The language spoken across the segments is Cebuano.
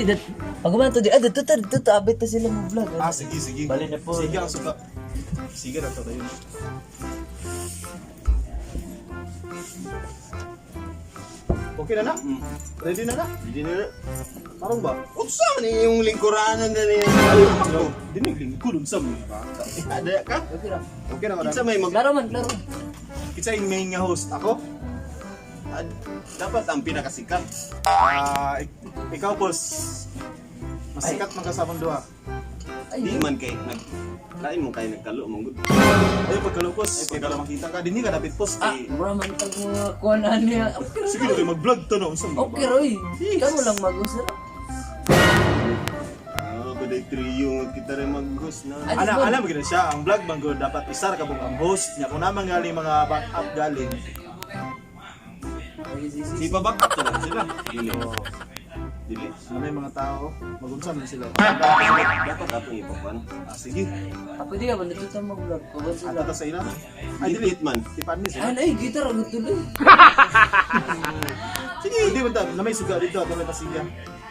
dat pag to di ah dito ta dito ta abit ta sila mo vlog. Ah, sige, sige. Bali na po. Sige, ang suka. Sige na to tayo. Okay na na? Ready na na? Hindi na na. Parang ba? Unsa man yung lingkuranan na niya? Ayaw, dinig lingkod unsa mo ba? Ada ka? Okay ra. Okay na ba? Kinsa may mag Klaro man, klaro. Kinsa yung main nga host? Ako? Ah, dapat ang pinakasikat. Ah, ikaw, boss. Masikat man ka sa among duha. Ay, Di man kay nag lain mo kay nagkalo man gud. Ay, pagkalupos, kay para makita ka. Dinhi ka dapat, boss. ah, Kay mura man tag mga kuan ani. Okay ra. sige na kayo mag-vlog to no. Unsa mo ba? Okay ra oy. Kamo lang mag-usa ra. Ah, kuday trio nga kita rin mag-host na. Ay, Ana, alam mo gina siya, ang vlog man gud dapat isa ra ka buong ang host niya. Kung naman galing mga back-up galing, Okay, sige, sige. Si pa-back up na sila. Dili. Dili. ano yung mga tao, magunsa man sila. Dapat atong ipapan. Ah, sige. Ako di ka man dito ta mag-vlog. Paban sila. Ato ta sa ila. Ay, dili. Dili man. Tipan ni sila. Ay, ay, gitar ang tuloy. Sige, hindi man ta, na may suga dito, ato may pasigya.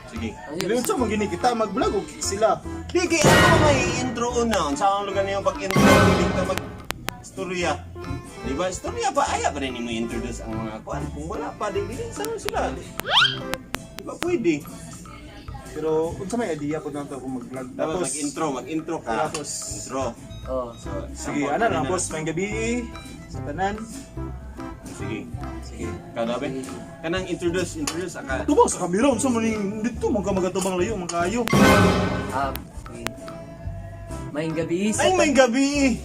Sige. Dili unsa man gini kita mag-vlog og sila. Di kay ako may intro una. Unsa ang lugar niyo pag-intro dili ka mag istorya. Di ba? Istorya pa aya pa rin nimo introduce ang mga kuan. Kung wala pa di dili sa sila. Di ba pwede? Pero unsa may idea po nato kung mag-vlog. Dapat Tapos mag-intro, mag-intro ka. Tapos- Intro. Oh. So, sige, sample ana ka lang na. boss, may gabi sa tanan. Sige. Sige. Kadabi. Kanang introduce, introduce aka. Tubaw sa kamera, unsa man ning dito man ka magatubang layo man kayo. Ah, okay. Maayong gabi sa Ay, may gabi.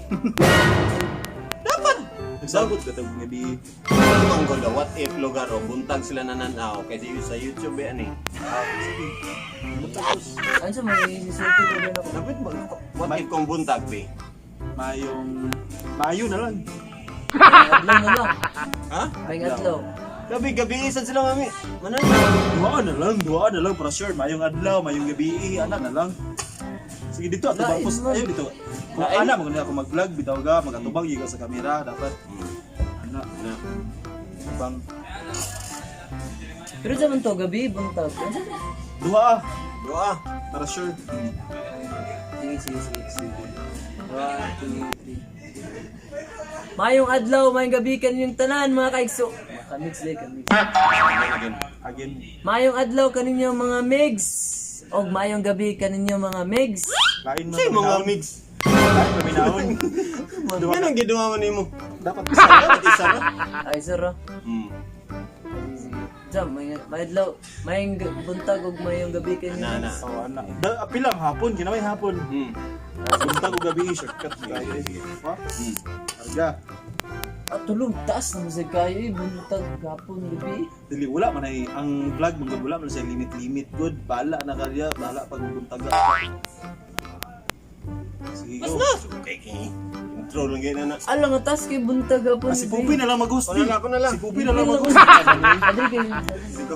Dapat Nagsabot ka tag gabi. Ano ang goal? What if lugar o buntag sila nananaw kay di sa YouTube eh ani. Ah, sige. Ano sa may sisulti ko din ako. Dapat mag what if kung buntag be? Mayong mayo na lang. Maayong adlaw na lang. Ha? Maayong adlaw. Gabi gabi isan sila mami. Manan. Duha na lang, duha na lang para sure mayong adlaw, mayong gabi, ana na lang. Sige dito ato Lain boss, man. ayo dito. Kung Lain. ana mo ako mag-vlog bitaw ga magatubang gyud ka sa kamera dapat ana Na. bang Pero sa man to gabi buntag. Ano sa? duha ah, Doa. para sure. Sige, sige, sige. Sige. One, two, three. Mayong adlaw, mayong gabi kaninyong tanan mga kaigso. Kamix day, kamix. Again. Again. Mayong adlaw kaninyo mga migs. Og mayong gabi kaninyo mga migs. Lain man Say mga paminahon. mix. Lain paminahon. Yan ang giduha man nimo. Dapat isa. Dapat isa na. Ay sir. Ah. Sige, sige. Jam, may may adlaw, mayong buntag og mayong gabi kaninyo. Na na. Oh, ana. Da, apilang hapon, ginamay hapon. Buntag og gabi shortcut tayo. Ha? Arga. Ah, tulog, taas na sa kayo eh. Buntag, hapon, gabi. Dili wala man ay ang vlog man gud wala man siya limit-limit good. Bala na kaya, bala pag buntaga. Sige go. Basta. Okay kay. Intro lang gyud na na. Alam nga, taas kay buntag, hapon, Ah, si Pupi na lang mag-host. Ako na lang, ako na lang. Si Pupi na lang mag-host. Adri kayo. Sige.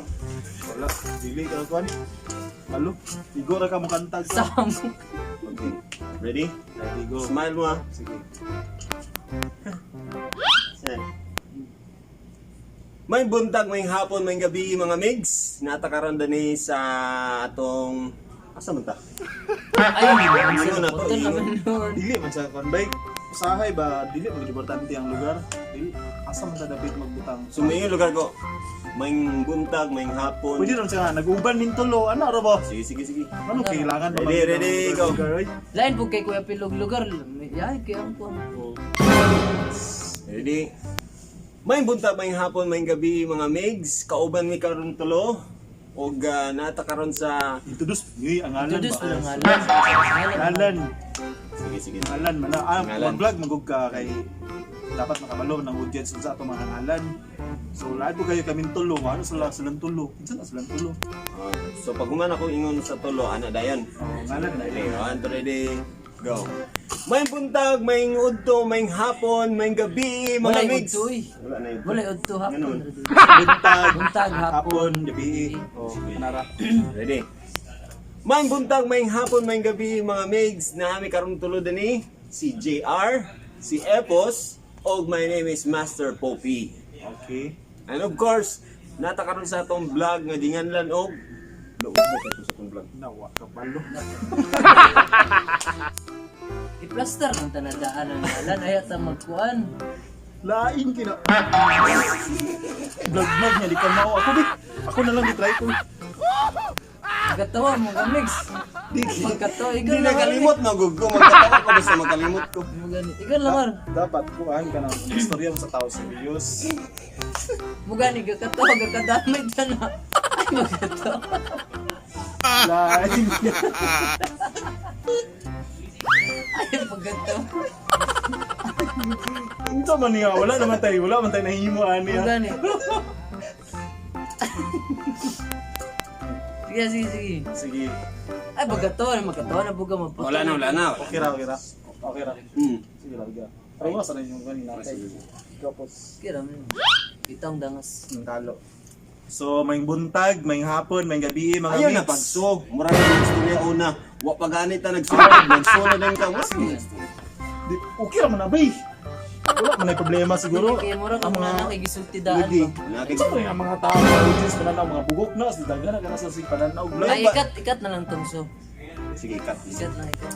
Wala, dili ka kuan. Malo, igo ra ka mo kantag. Sam. Okay. Ready? Ready go. Smile mo ah. Sige. Yan. May buntag, may hapon, may gabi, mga migs. Natakaroon ni sa atong... Asa man ta? Ay, Ingon na to, punta ingon. naman nun. Dili man sa kuan bay. Usahay ba dili man gud importante ang lugar. Dili asa man ta dapit magbutang. So may yung lugar ko. May buntag, may hapon. Pwede ron siya nga, nag-uban min tulo, ano ra ba? Sige, sige, sige. Ano kailangan ba? Ready, ready, go. Lugar, oy? Lain po kay Kuya Pilog lugar. Yay, kay ang kuwan. Oh. Ready? May buntag, may hapon, may gabi, mga migs. Kauban mi karon tulo. Og natakaroon sa... Introduce ni ang ngalan Introduce ba? mo lang ngalan. Ngalan. Sige, sige. Ngalan man na. Ah, Ngalan. mag-vlog magug ka kay dapat makabalo ng audience unsa ato mga ngalan. So lahat po kayo kaming tulo, ano sila silang tulo? Kinsa na silang tulo? So pag human ako ingon sa tulo, ana dayon. Oh, ngalan na Ready, yun. one, two, ready, go. May buntag, may udto, may hapon, may gabi, mga Wala migs. udto, eh. Wala na udto. Wala udto hapon. Ganun. Buntag, Buntag, hapon. hapon, gabi. Oh, anara. Ready. May buntag, may hapon, may gabi, mga migs. Naami karong tulo dinhi si JR, si Epos, og my name is Master Poppy. Okay. And of course, nata karon sa atong vlog nga dinganlan og Luog ba kato sa kong vlog? Nawa ka palo. I-plaster ng tanadaan ang ngalan. Ay, ta magkuan. Lain kina. Vlog vlog niya di ka mao. Ako di. Ako na lang i-try ko. Magkatawa mo ka, Mix. Magkatawa. Ikaw Hindi na lamar. kalimot no gug ko magkatawa ko basta makalimot ko. Mo gani. Ikaw lamar. Dapat kuan ka ng istorya mo sa tao serious. Mo gani gakatawa gakadamay ta na. Ay, magkatawa. Lain. Ay, pagkatawa. Unsa man niya, wala naman tayo, wala man tayo nahimo ani. Mo ah. gani. Sige, sige, sige. Sige. Ay, pagkatawa na, magkatawa na buga magpatawa. Wala na, wala na. Okay ra, okay ra. Okay ra. Sige ra, sige ra. Pero wala sa yung kanina kay Tapos Sige, rami. Itong dangas. talo. So, may buntag, may hapon, may gabi, mga Ayaw na mix. pagso. Mura na yung istorya una. Wa pa ganit ta nagsulod, nagsulod din ka. Wala na istorya. Di, okay ra man na bay. Wala man ay problema siguro. Kaya mura ka Ang mga mga nakigisulti daan Lagi. ba? Lagi. Unsa man ang mga tao, mga audience pananaw, mga bugok na, sa daghan na kana sa sig pananaw. Ay, ikat, ikat na lang tong so. Sige, cut. Ikat na, ikat.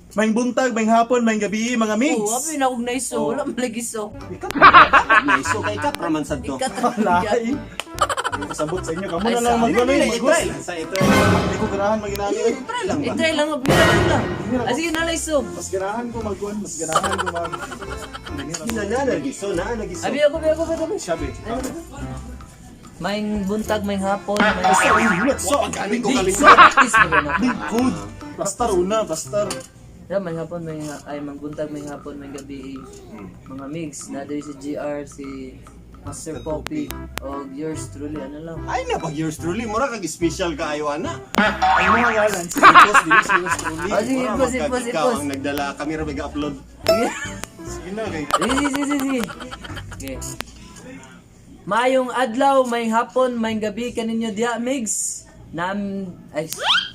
May buntag, may hapon, may gabi, mga mix. Oo, abi na akong naiso. Wala man lagi so. Ikat Nice. So kay cut raman sad to. Ikat na. Lain. Pasabot sa inyo kamo Ay, na lang sa- magano Dili, mag i-try lang sa i-try. Hindi ko ganahan maginani. eh. I-try lang ba? I-try lang, bira lang lang. Ah, sige, nalay so. Mas ganahan ko magkuan, mas ganahan ko mag. Na na lagi so na lagi so. Abi ako, abi ako, abi ako. Siya be. Maing buntag, maing hapon, maing... Basta uy, so Gani ko Di, kalimot. so, practice na ba na? Di good. Plastar una, plastar. Yeah, may hapon, may ay magbuntag, may hapon, may gabi. Mga mix, na diri si GR, si Master Poppy, o yours truly, ano lang. Ay na pag yours truly mura kag special kaayo ana. Ang mga ngalan, si Ipos, dili si Ipos truly. Ah, sige, Mura ipos, man kag ipos, ikaw ipos. ang nagdala kami ra mag-upload. Sige, Sige na kay. sige, sige, sige. Okay. Mayong adlaw, may hapon, may gabi kaninyo diha, Migs. Nam ay,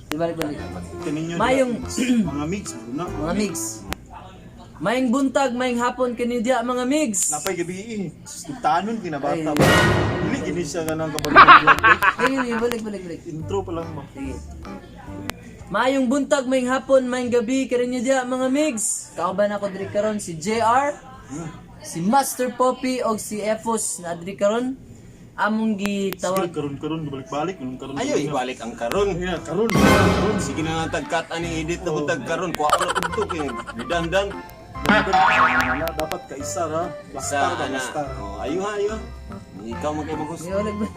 di balik balik. Kaninyo. Mga mix na. Mga Migs. Maing buntag, maing hapon kaninyo diha, mga Migs. Napay gabi eh. Tanon kinabata Ay. ba. Dili gini siya kanang kabalo vlog. Sige, sige, balik balik balik. Intro pa lang mo. Sige. Mayong buntag, mayong hapon, mayong gabi, kaninyo diha, mga Migs. Kauban ako diri karon si JR, si Master Poppy og si Efos na diri karon. Among Sige, gitawag karon karon balik-balik karon karon. Ayo ibalik ang karon. Yeah, karon karon. Sige na lang tag-cut ani edit na ko tag karon kuha ko na tugtog kay redundant. Wala, dapat kaisa ra. Sa Plastar ba, ana. plastar. Oh, ayo ha, ayo. Ikaw man kay magos. Sige, balik, balik.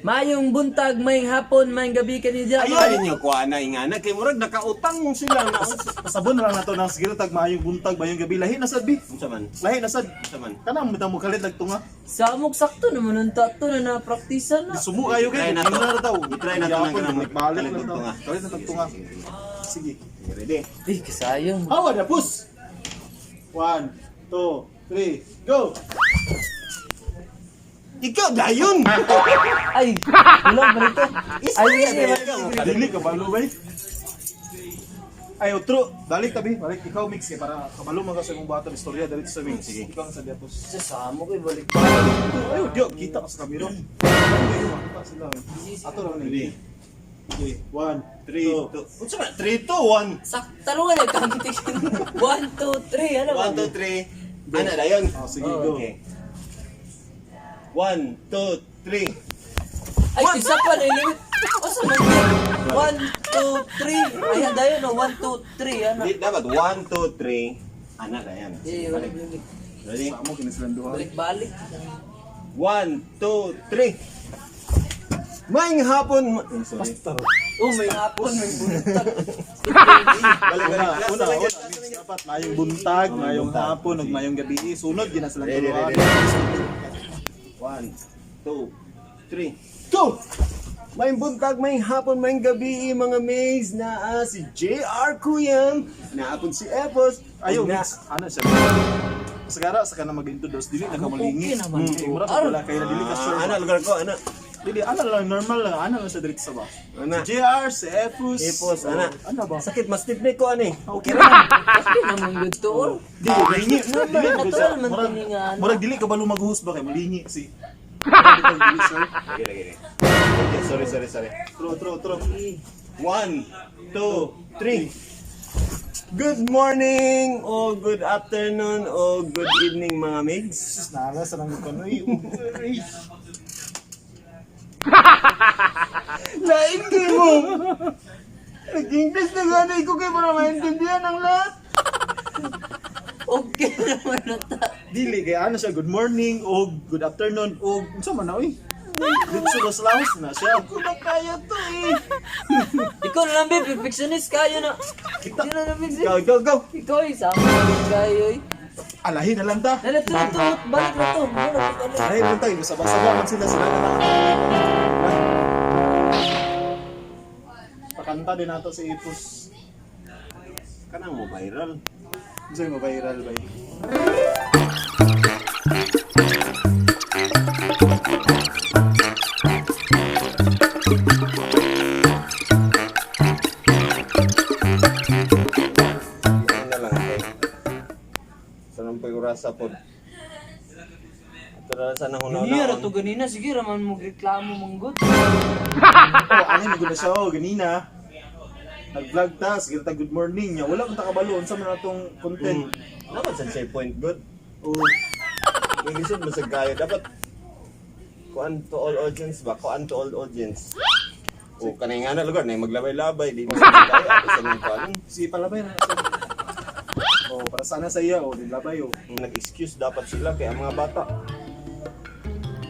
Mayong buntag, mayong hapon, mayong gabi kaninyo diha. Ayo ninyo kuha na ingana kay murag nakautang sila na. Pasabon na lang nato nang siguro tag maayong buntag, maayong gabi lahi na sad bi. Unsa man? Lahi na sad. Unsa man? Kanang bitang mo kalit nagtunga. Sa amok sakto naman ang tato na napraktisa na. Sumo kayo I-try kay na to. na ra daw. I-try na to Yapon, ng kanang balik kalit na daw. nagtunga. Kalit na tagtunga. Sige. Ready? Eh, kasayang. Hawa na pus. 1 2 3 go. Ikaw dayon. Ay, wala ba rito? Ay, sige, sige, Dili ka balo bay. Ay, otro. Balik tabi, balik ikaw mix kay para kabalo man ka sa imong bata istorya dali sa mix. Sige. Ikaw ang sa diapos. Sa samo ko, balik. Ay, di kita ka sa kamera. Ay, kita sila. Ato ra ni. Ready? Okay, 1 3 2 2. Unsa man? 3 2 1. Sak, tarungan eh, counting. 1, 2, 3, ano ba? 1 2 3. Ana dayon. Oh, sige, Oh, go. Okay. 1 2 3. Ay, isa pa na ilimit. O sa man 1, 2, 3. Ay, dayon no, 1, 2, 3, ano? Di dapat 1 2 3. Ana dayon. Eh, balik, balik. Ready? Samo kini silang duha. Balik, balik. 1 2 3. Maing hapon. Sorry. Pastar. Oh, may hapon, may buntag. Balik Una, balik. una, una. Mix dapat maayong buntag, maayong hapon, ug maayong gabi. Sunod gina silang Ready, duha. ready, ready. 1 2 3. Go! May buntag, may hapon, may gabi, mga maze na si JR Kuyang, naapon si Epos, Ayo, na mix. Ano siya? Sagara sa kana mag-introduce dili na ka malingi. Okay naman. Mura pa wala kay na dili ka sure. Ana lugar ko, ana. Dili ana lang normal lang ana lang sa direct sa ba. Ana. Si JR, si Epus. Epos, ana. Ana ba? Sakit mas tipne ko ani. Okay ra man. Okay naman good to all. Di lingi. Dili Natural man murag kini nga, ano. murag dili ka balo mag-host ba kay malingi si. Dili, sir. Lagi, lagi, lagi. Okay, sorry, sorry, sorry. Tro, tro, tro. One, two, three. Good morning, o good afternoon, o good evening, mga migs. Sus, nara sa nang kanoy. Uy. Lain kayo mo! Nag-English na ganay ko kayo para maintindihan ang lahat. Okay naman na ta. Dili kay ano siya, good morning o good afternoon o unsa man na oy. Dito sa laos na siya. Ako na kaya to eh. Ikaw na lang, babe. Perfectionist kayo na. Kita. Ikaw na lang, babe. Go, go, go! Ikaw eh, sama na kayo eh. Alahin na lang ta. Dala, to, to, balik na to. Balik na to. Alahin na lang ta. Sabang-saba man sila sila na lang. Pakanta din nato si Ipos. Kanang mo viral. Unsa mo viral ba? Ano na lang ito. Sa nang pag-urasa po. Ito na lang sana Ganina ra huna to ganina. Sige, raman mo reklamo manggot. Oh, ano mo na siya oh, ganina. Nag-vlog ta, sige ta good morning niya. Wala man ta kabalo unsa man atong content. Dapat sa checkpoint good. Oh, Yung lisod mo sa kayo. Dapat kuan to all audience ba? Kuan to all audience. O kanay nga na lugar na maglabay-labay di mo sa kayo ako sa mga kuan. si palabay na siya. Oh, para sana sa iya oh, din labay oh. Nag-excuse dapat sila kay ang mga bata.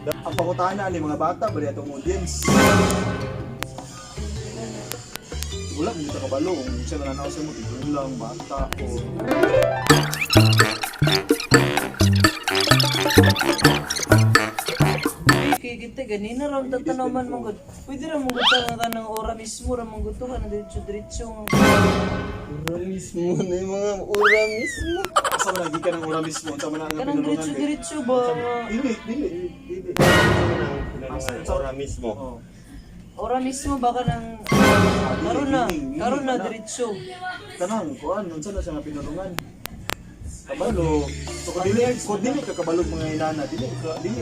Ang pangutana ni mga bata bali atong audience. Wala man ta kabalo kung siya nananaw sa mo tigong lang bata o Ay, kay kita ganina ra ang tatanaw man manggot. Pwede ra manggot ta nga ng ora mismo ra manggot to ka na diretso diretso. Ura mismo na yung mga ura mismo. Asa man lagi ka ng ora mismo unsa man ang Kanang pinulungan diretso kay- diretso ba? Dili, dili. Dili. Ura mismo. Oh. Ora mismo ba kanang Ah, dili, karon na, meaning, meaning karon na kana. diretso. Kanang kuan unsa na siya nga pinulungan. Kabalo. So kung dili ka kabalog mga inana, dili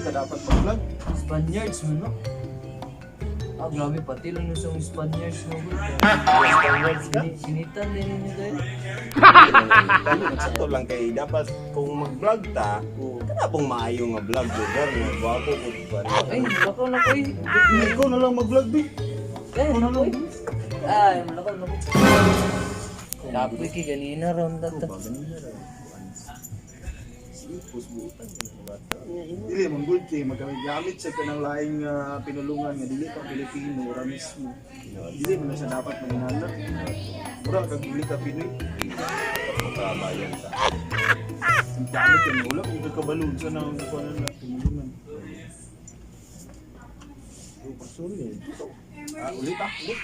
ka dapat mag-vlog. Spaniards man no. Ah, grabe pati lang yung sa Spaniards no. Spaniards ka? Sinitan din ninyo dahil. Ato lang kay dapat kung mag-vlog ta, kana pong maayo nga vlog lugar nga gwapo pud ba. Ay, baka na ko eh. Ikaw na lang mag-vlog bi. Ay, na ko eh. Ay, malakaw na ko. Kapoy kay ganina ron tata. Dili man good kay magamit siya kanang laing pinulungan nga dili pa Pilipino ora mismo. Dili man na siya dapat manginana. Mura kag dili ka Pinoy. Kabayan ta. Ang gamit yun, wala kung kakabalon sa nang kuan na pinulungan. Ah, ulit ah, ulit.